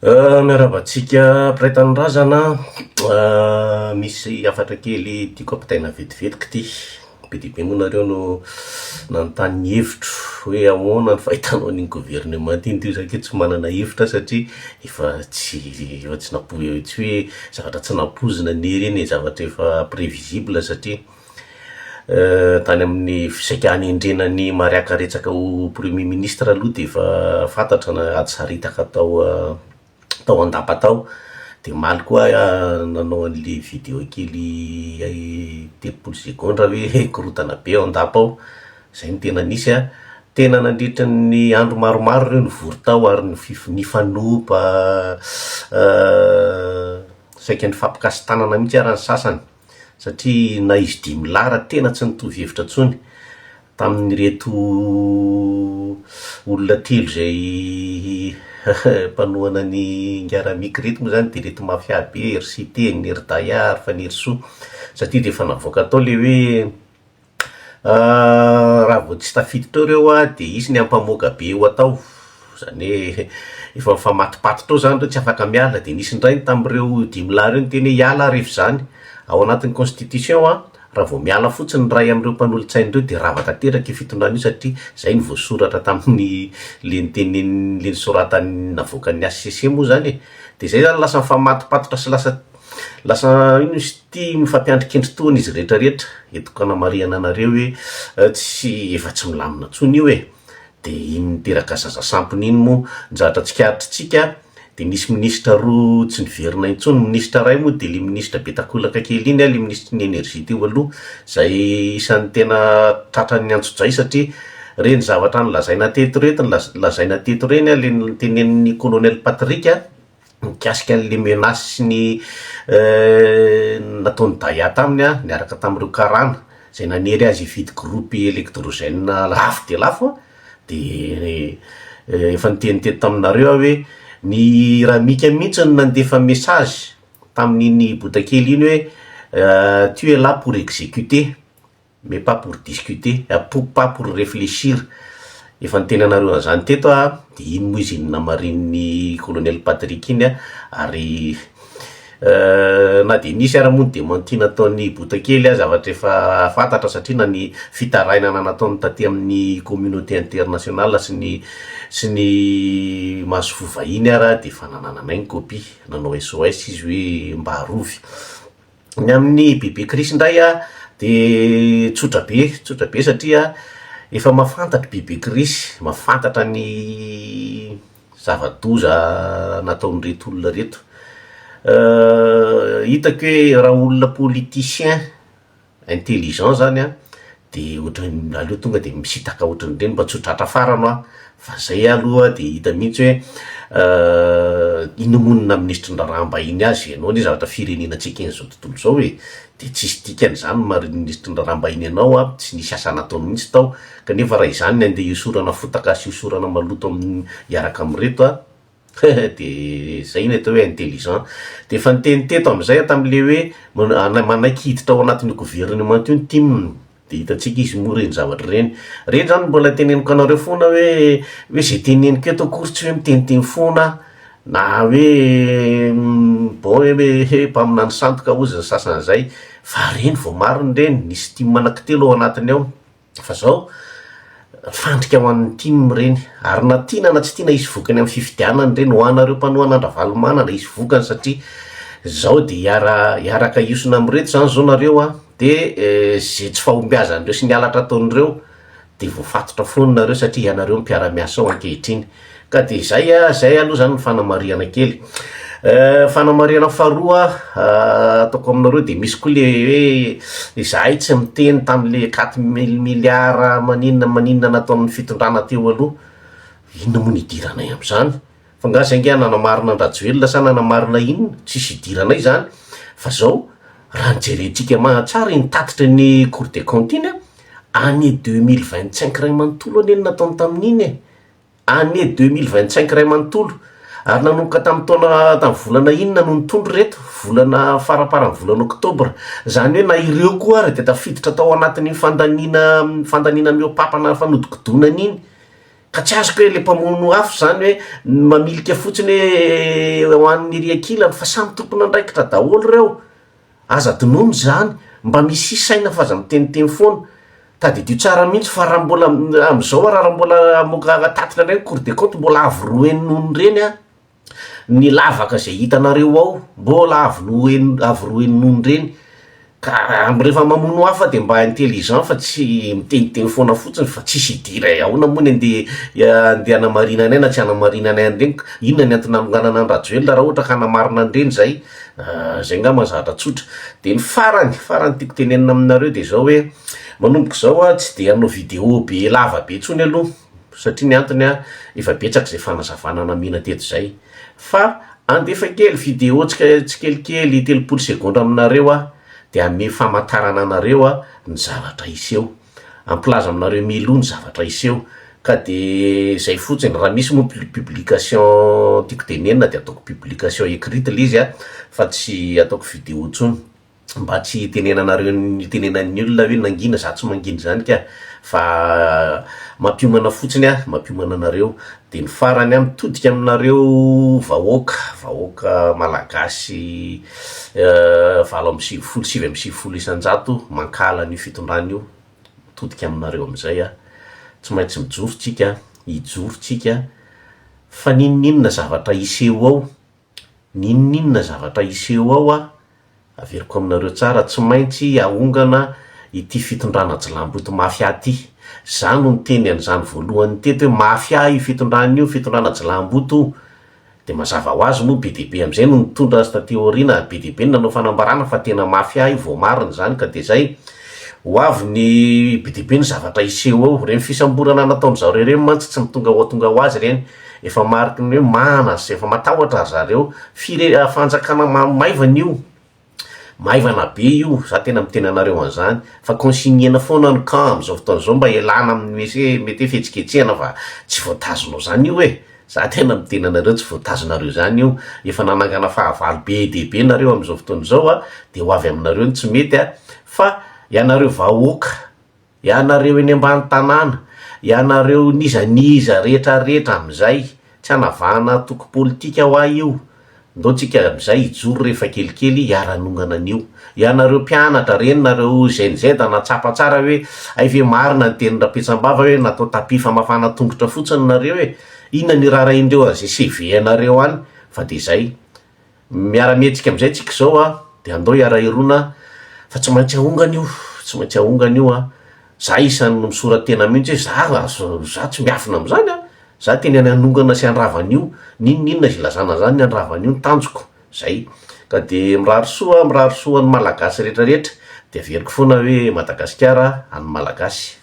Miarahaba antsika mpiray tanindrazana, misy hafatra kely tiako ampitaina vetivety k'ity, be dia be moa nareo no nanontany ny hevitro hoe ahoana ny fahitanao an'iny gouvernement iny, toy izany ke tsy manana hevitra aho satria efa tsy efa tsy nampo- tsy hoe zavatra tsy nampoizina anie ireny e, zavatra efa previsible satria Tany amin'ny saika hanendrena an'i Maria Karetsaka ho Premier ministre aloha dia efa fantatra na ady saritaka tao tao an-dapa tao. Dia omaly koa aho nanao an'le video kely 30 segondra hoe korontana be ao an-dapa ao, zay no tena nisy an. Tena nandritra ny andro maromaro ireo nivory tao ary nifif- nifanopa, saika nifampikasi-tanana mihitsy ara ny sasany. satria na izy dimy lahy ra tena tsy nitovy hevitra intsony tamin'ireto olona telo izay mpanohana an'i Ingahy ireto moa zany de ireto mafia be, ry Siteny, ry Daya ary Fanirisoa satria de efa navoaka tao le hoe Raha vao tsy tafiditra eo ireo an, dia hisy ny ampamoaka be ho atao, izany hoe efa mifamatopatotra eo izany ireo tsy afaka miala, dia nisy indray ny tamin'ireo dimy lahy ireo niteny hoe hiala aho rehefa izany, ao anatin'ny constitution an, raha vao miala fotsiny ny iray amin'ireo mpanolotsaina ireo dia rava tanteraka io fitondrana io satria izay no voasoratra tamin'ny le noteneniny le nosoratany navoakan'ny HCC moa izany e, dia izay izany lasa mifamatopatotra sy lasa Lasa inona izy ity mifampiandry kendry tohina izy rehetra rehetra, entiko hanamarihana anareo hoe tsy efa tsy milamina intsony io e! de iny niteraka zaza sampona iny moa ny zavatra tsikaritritsika de nisy minisitra roa tsy niverina intsony, minisitra iray moa de le minisitra be takolaka kely iny le minisitry ny energie teo aloha zay isan'ny tena tratran'ny antsojay satria reny zavatra nolazaina teto reto nolazaina teto reny le notenenin'ny colonel Patrick mikasika an'le menace sy ny nataon'i Daya taminy an, niaraka tamin'ireo karana izay nanery azy hividy groupe électrogène lafo dia lafo an, de efa niteny teto taminareo aho hoe ny Ramika mihitsy no nandefa message tamin'iny botakely iny hoe tu es là pour executer. mais pas pour discuter, pour pas pour reflechir, efa niteny anareo an'izany teto aho an, de iny moa izy iny namarinin'i colonel Patrick iny an, ary na de nisy ara moa ny dementi nataon'i Botakely an, zavatra efa fantatra satria na ny fitarainana nataony taty amin'ny communauté internationale sy ny sy ny masoivoho vahiny ara de efa nanananay ny copie, nanao SOS izy hoe mba arovy. Ny amin'i Bebe Chris indray a, de tsotra be, tsotra be satria efa mahafantatry Bebe Chris, mahafantatra ny zava-doza nataon'ireto olona ireto, hitako hoe raha olona politicien Intelligent zany an, de ohatran'ny aleo tonga de misintaka ohatran'ireny mba tsy ho tratra farany hoa, fa zay aloha de hita mihitsy hoe inona moa no naha minisitry ny raharaham-bahiny azy, ianao anie zavatra firenena tsy eken'izao tontolo izao e, de tsisy dikany izany ny maha minisitry ny raharaham-bahiny anao an, tsy nisy asa nataony mihitsy tao, kanefa raha izany ny andeha hihosorana fotaka sy hihosorana maloto amin'ny hiaraka amin'ireto an, De zay ny atao hoe intelligent. De efa niteny teto amizay aho tamle hoe manaiky hiditra ao anatin'io gouvernement io ny tim, de hitantsika izy moa reny zavatra reny. Reny zany mbola teneniko anareo foana hoe hoe ze teneniko eto akory tsy hoe miteniteny foana aho na hoe bon hoe mpaminany sandoka hozy ny sasany zay, fa reny vao marina reny, nisy tim anankitelo ao anatiny ao. Fa zao, fandrika ho an'ny tim ireny, ary na tiana na tsy tiana hisy vokany amin'ny fifidianana ireny, ho anareo mpanohana an-dRavalomanana hisy vokany satria zao de hiara hiaraka hiosona amin'ireto zany zao nareo an, de ze tsy fahombiazan'ireo sy ny halatra ataon'ireo de voafatotra foana nareo satria ianareo no mpiara-miasa ao ankehitriny. Ka dia izay a, izay aloha izany ny fanamarihana kely. Fanamarihana faharoa ataoko aminareo dia misy koa le hoe izahay tsy miteny tamin'le 4 mille milliards maninona maninona nataon'ny fitondrana teo aloha. Inona moa no idiranay amin'izany? Fa nga zay nge nanamarina an-dRajoelina sa nanamarina inona? Tsisy idiranay izany. Fa zao, raha ny jerentsika ma- tsara iny tatitry ny cour des comptes iny an, année 2025 iray manontolo anie no nataony tamin'iny e. Année 2025 iray manontolo, ary nanomboka tamin'ny taona tamin'ny volana inona no nitondra ireto? Volana faramparan'ny volana oktobra. Izany hoe na ireo koa ary dia tafiditra tao anatin'iny fandaniana fandaniana mihoa-papana fanodikodonana iny. Ka tsy azoko hoe le mpamono afo zany hoe mamilika fotsiny hoe ho an'ny ery ankilany fa samy tompon'andraikitra daholo reo. Aza adinoina izany, mba misia saina fa aza miteniteny foana. Tadidio tsara mihitsy fa raha mbola am'zao ara raha mbola hamoaka tatitra indray ny cour des comptes mbola avo roa heny noho ny reny an, ny lavaka zay hitanareo ao mbola avo roa heny avo roa heny noho ny reny. Ka rehefa mamono hafa de mba intelligent fa tsy miteniteny foana fotsiny fa tsisy idira e, ahoana moa ny andeha andeha hanamarina anay na tsy hanamarina anay an'ireny ka, inona ny antony nanonganana an'i Rajoelina raha ohatra ka hanamarina an'ireny zay, zay ngamba ny zavatra tsotra. De ny farany, farany tiako tenenina aminareo de zao hoe, manomboka izao aho tsy de hanao vidéo be lava be intsony aloha satria ny antony an, efa betsaka izay fanazavana namena teto izay, fa andefa kely vidéo tsikelikely 30 segondra aminareo aho de hanome famantarana anareo aho ny zavatra hiseho, hampilaza aminareo mialoha ny zavatra hiseho, ka de zay fotsiny, raha misy moa publication tiako tenenina de ataoko publication écrite le izy an, fa tsy ataoko vidéo intsony. mba tsy hitenenanareo ny hitenenan'ny olona hoe nangina za tsy mangina izany ka fa mampiomana fotsiny aho mampiomana anareo de ny farany aho mitodika aminareo vahoaka vahoaka malagasy 98 99% mankahala an'io fitondrana io mitodika aminareo amizay aho tsy maintsy mijoro tsika hijoro tsika fa n'inon'inona zavatra hiseho ao N'inon'inona zavatra hiseho ao a, averiko aminareo tsara, tsy maintsy ahongana ity fitondrana jilamboto mafia ty. Za no niteny an'izany voalohany teto hoe mafia io fitondrana io, fitondrana jilamboto io. De mazava ho azy moa be dia be am'zay no nitondra azy taty aoriana ary be dia be no nanao fanambarana fa tena mafia io, voamarina izany ka de zay. Ho avy ny, be dia be ny zavatra hiseho ao. Ireny fisamborana nataon-dry zareo ireny mantsy tsy tonga ho tonga ho azy ireny. Efa mariky ny hoe mana sy efa matahotra ry zareo. Fire- fanjakana maivana io, maivana be io, za tena miteny anareo an'izany, fa consignena foana ny camp amin'izao fotoana izao mba hialana amin'ny mese- mety hoe fihetsiketsehana fa tsy voatazonao zany io e! Za tena miteny anareo tsy voatazonareo zany io, efa nanangana fahavalo be dia be nareo amin'izao fotoana izao a, de ho avy aminareo ny tsy mety a, fa ianareo vahoaka Ianareo eny ambany tanàna, ianareo n'iza n'iza rehetra rehetra amin'izay, tsy hanavahana antoko politika hoa io, ndao tsika amin'izay hijoro rehefa kelikely hiara-hanongana an'io. Ianareo mpianatra, reny nareo Gen Z nahatsapa tsara hoe hay ve marina ny tenin'i Rapetsambava hoe natao tapis famafana tongotra fotsiny nareo e! Inona no iraharahian'ireo an'izay CV anareo any fa dia izay. Miara-mihetsika amin'izay tsika izao a, dia andao hiara-hirona fa tsy maintsy ahongana io, tsy maintsy ahongana io a, za isan'ny misora-tena mihitsy hoe za azo, za tsy miafina amin'izany a, za tena ny hanongana sy handrava an'io, n'inon'inona izay ilazana an'izany ny handrava an'io ny tanjoko, zay. Ka dia mirary soa, mirary soa an'ny Malagasy rehetra rehetra, dia averiko foana hoe Madagasikara an'ny Malagasy.